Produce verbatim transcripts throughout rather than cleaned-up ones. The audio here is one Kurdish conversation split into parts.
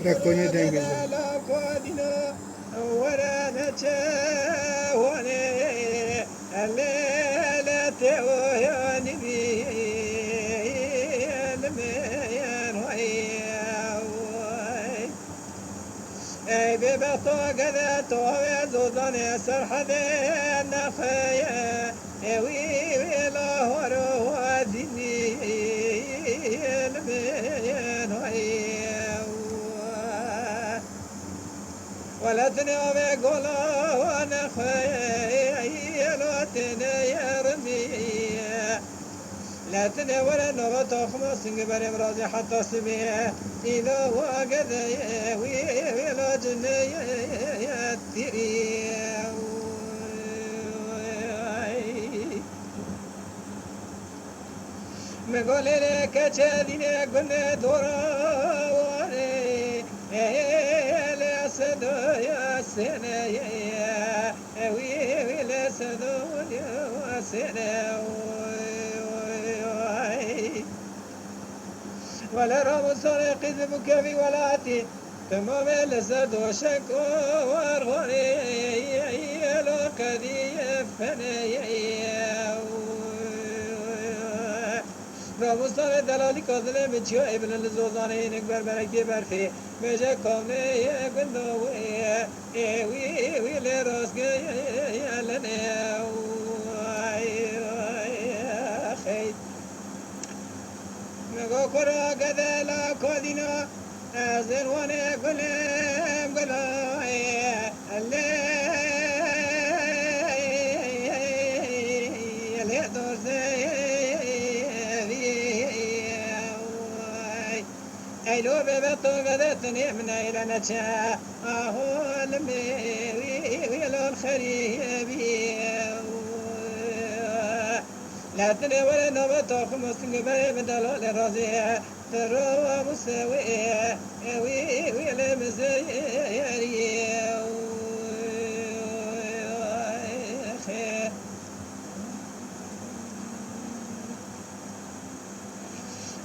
Be Konya dengê jî. Were neçe wane, lê lê te oyan bî, lê me yan way. Ey bêbexto gede to ve zozanê serhedê nexeye. Ewî wê lahoro wa dînî lê me yan way. Welatine ave gola wane xwe, yelo tene yermiye. Latine were nova toxuma singi berê razî heta sibê. Îla wa gedeye wî, wî la cineye tiriye. Me golê keçe dîne gune dora wane, ele sedoya sene, ewi, ewi le sedoya sene, oy, oy, oy. Wele ramusore qîzim û kevî welatî. Temamê li ser doşek û war xwarê, lo qedî fenê. Ramustarê delalî kazilê min çiya ê bilin li zozanê hinek berberekê berfê. Bêje komê ye gunda wê, ê wî, wî lê rastgeye lenê. Xeyt. Mego kura gedela kodîna, ez ê wane gulê gula, lê, lê dorzê vî. Eylo bebe to gede tinê min eyle neçe, aho limê wî, wî lal xerîbî. Latine were nava taxim û singê berê min delalê razê. Te rawa musewê, ewî, wî lê mizeyeriye.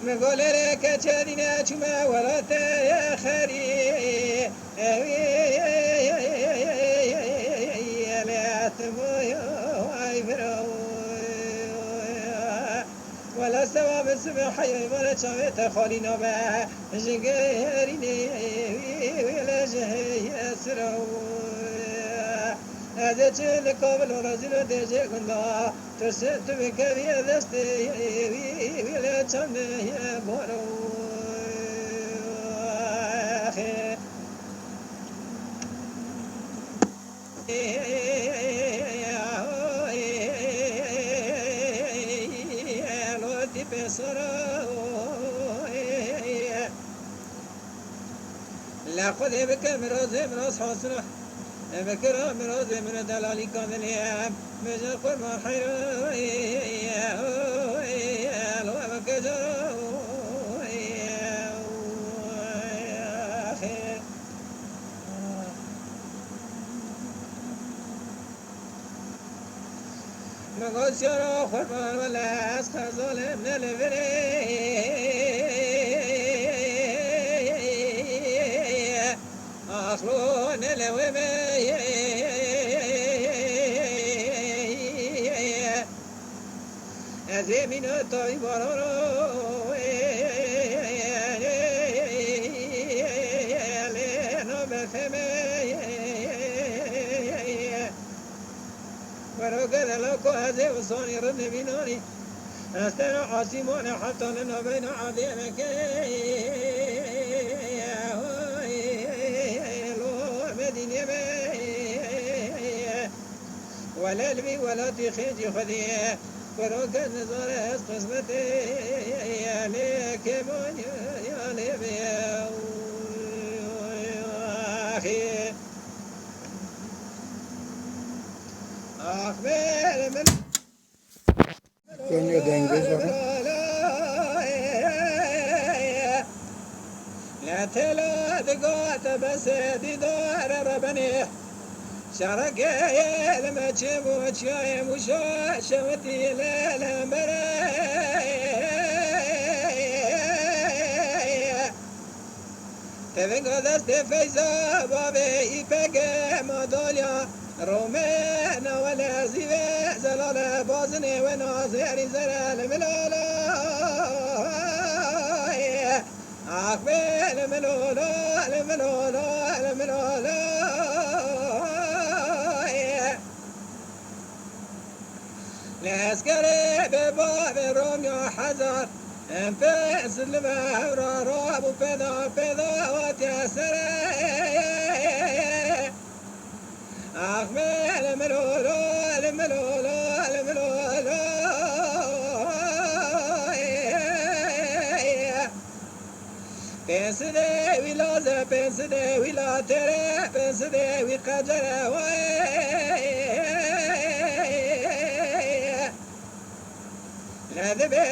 Min golê rê keçe dîne çûme welatê xerî. Ewî lê timoyo ay biro. Wela sewa bi sibê heyê wele çavê te xalî nabe. Ji gerînê wî wê le ji heye siro. Ez ê çi li kabil û rezîl û dêjê gunda. Tirsin tu bikevî destê wî wê le çandê ye baro. Axê. Lê Xwedê bike mirazê miraz hasina. Bikira mirazê min delalî kamilê. Bêje qurban heyra. Lo bike cara. Min got, "Yara xurban wele ez xezalim ne li virê." Axlo ne li wê me. Ez ê mîna tayî barana. Lê nabe feme. Wero gere la ku ez ê wisanî rinê bînanî. Ez te asîmane heta li navbeyna erdê veke. Lo Medînê me. Wele li vî welatî xêncî Xwedê. Wero kes nizane ez qismetê. Lê kêmaniya lê be. Axê. Konya dengê jî. Letela digate bese dîdare rebenê. Şerekê li me çê bû çiyayê Mûşa şewitî lê lembere. Tevinga destê feyza bavê îpeke madalya Rome nawele zîve zelale bazinê we nazerî zere li milala. Ax be li milala, li milala, li milala. Li eskerê bê bavê Romya hezar em pê zilime hewra rabû pêda pêda hatiye serê. Ax me li milolo, li milolo, li milolo. Pênsidê wî laze, pênsidê wî latêre, pênsidê wî qecere waye. Nedibê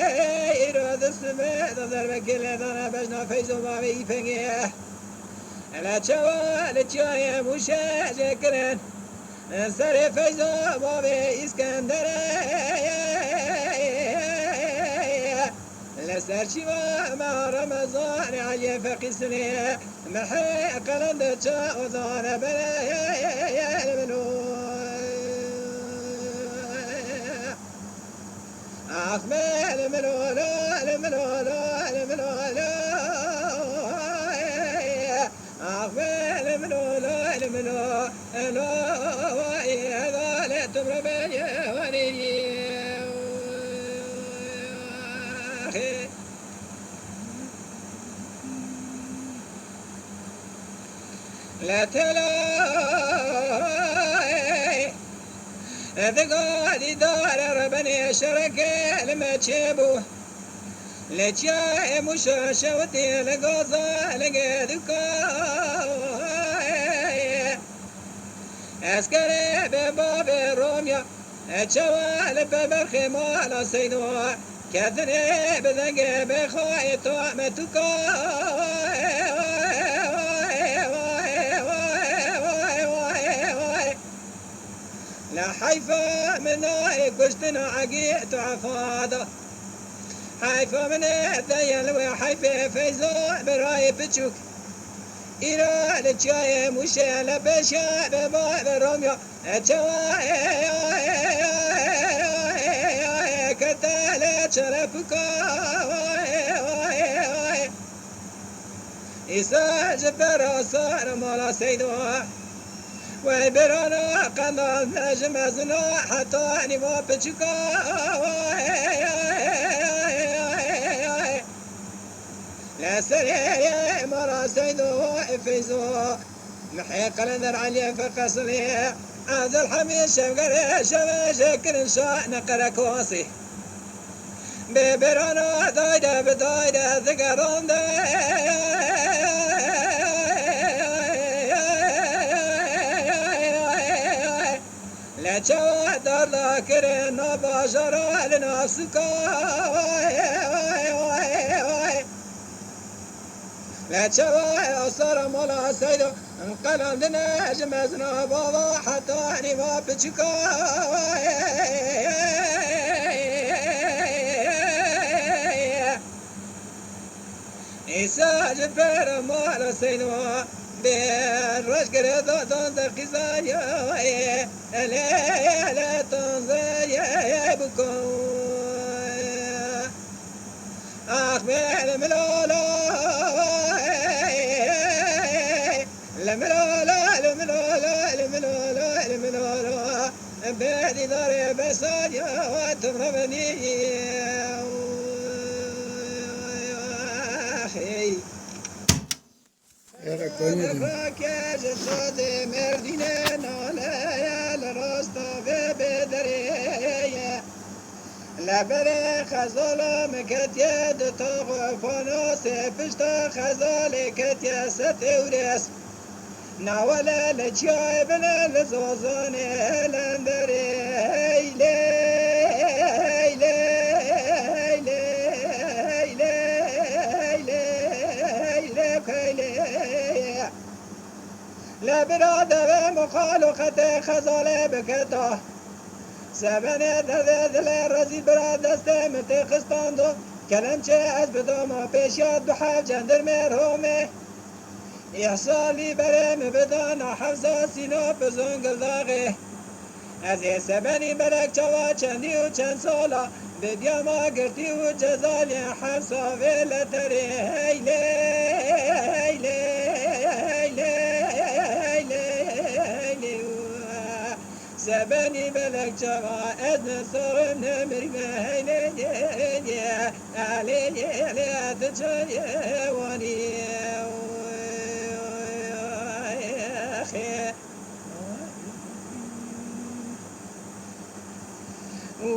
îro di sibe da derbekê lê dane bejna feyzo bavê îpengê. Ele çawa li çiyayê Mûşe jê kirin. Serê feyzo bavê Îskenderê. Li ser çiva me Remezanê Eliyê Feqî Sinê. Mehê qelende çawa dane bere min o. Ax me li min o, li min o, li min o, li. Ax me li min o, li min o, li. Eda le tumre beye wanî. Letela diga dîdare rebenê şereke li me çêbû. Li çiyayê Mûşa şewitî li gaza li gedûka. Eskerê bê bavê Romya. Çawa li pê berxê mala Seydo ketinê bi dengê bêxayê to me tûka. La heyfa min nayê kuştina egî tu efada. Heyfa min e deyê li wê heyfê feyzo birayê piçûk. Îro li çiyayê Mûşê li pêşe bê bavê Romya. Çawa kete li çerepûka. Îsa ji pera sar mala Seydo. Wey berana qendal ne ji mezina heta nîva piçika. Li serê mala Seydo Feyzo. Mihê Qelender Eliyê Feqesilê, Evdilhemîd Şevgerê şevê jê kirin şa ne qerekwasî. Bê berana dayde bi dayde digerande. Lê çawa darda kirin na bajara li na sûka. Lê çawa asara mala Seyda qelandine ji mezina bava heta nîva piçika. Îsa ji pera mala Seyda bê roj gire dadan de qîzaniya. Ele ele tanzeye biko. Ax me li milala. Li milala, li milala, li milala, li milala. Bê dîdarê besariya tumra benî. Hey. Xake ji sazê Mêrdînê naleye li rasta vê bêderê ye. Li berê xezala min ketiye di taxo fanosê pişta xezalê ketiye setê û rês. Nawele li çiyayê bine li zozanê lenderê. Hey lê, hey lê, hey lê, hey lê, hey lê, hey lê, hey lê. Lebira devê mixal û xetê xezalê biketa. Sevenê derdê dilê rezîl bira destê min tê xistando. Kelemçê ez bidama pêşiya du heb cendirmê Romê. Îhsalî berê min bidana Hewsa Sînop Zongildaxê. Ez ê sebenî belek çawa çendî û çend sala bi biyama girtî û cezalê Hewsa vê leterê heylê, heylê, heylê, heylê, heylê. Sebenî belek çawa ez ne sarim ne mirî me heylê, heylê, heylê, heylê, tu çayê wanî.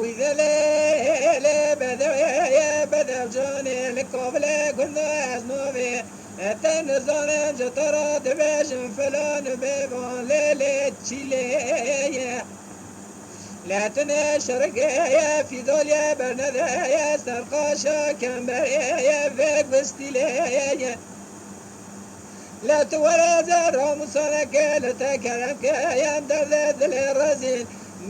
Wî de lê, lê bedewê, bedew canê, li kavilê gunda ez navê. Te nizanim ji te re dibêjim filan û bêvan lê lê çîlê ye. Lê tune şerigê ye, fîdolye bernede ye, serqaşa kemberê ye, vê gustîlê ye. Lê tu were ze ramusaneke li te kerem ke, yan derdê dilê rezîn.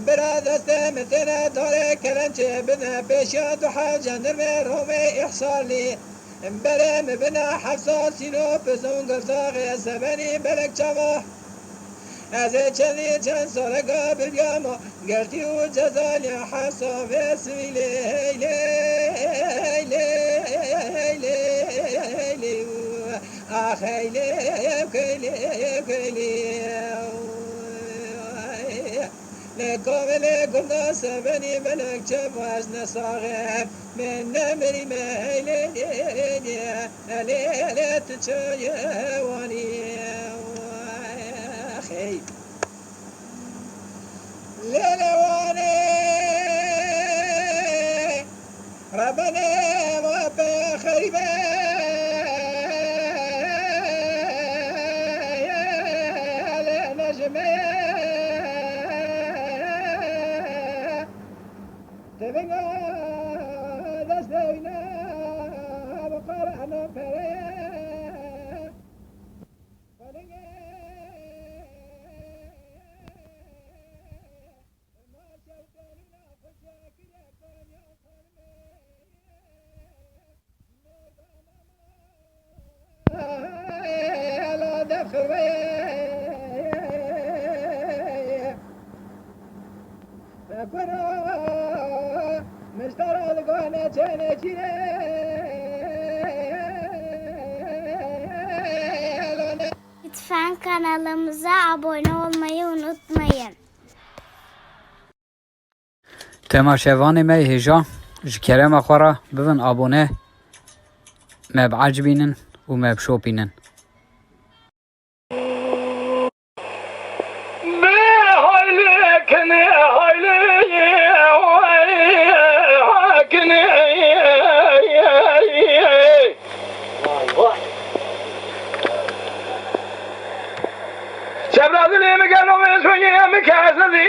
Bira destê min têne darê kelemçê bine, pêşiya du heb cendirmê Romê îhsalî. Berê min bine Hewsa Sînop Zongildaxê sebenî belek çawa. Ez ê çendî çend saleka bibiyama girtî û cezalê Hewsa vê sivîlê heylê, heylê, heylê, heylê, ax heylê, keylê, keylê. Lê kavilê gunda sebenî belek çawa ez ne saxê. Min nemirî me heylê, lê, lê, lê, lê, tu çayê wanî. Xey. Lê lê wanê. Rebene va pe xerîbe. Lê nejime. Tevinga destê wî ne bi qar eno pereye. Xwedingê ma çewkanîna xwe çêkiriye kanya xanimê. Lütfen kanalımıza abone olmayı unutmayın. Temaşevanê me yê hêja, ji kerema xwe re bibin abone, me biecibînin û me bişopînin. Bê haylê kenê haylê, haylê kenê. Çevra dilê min gelo min soyê min kesnedî.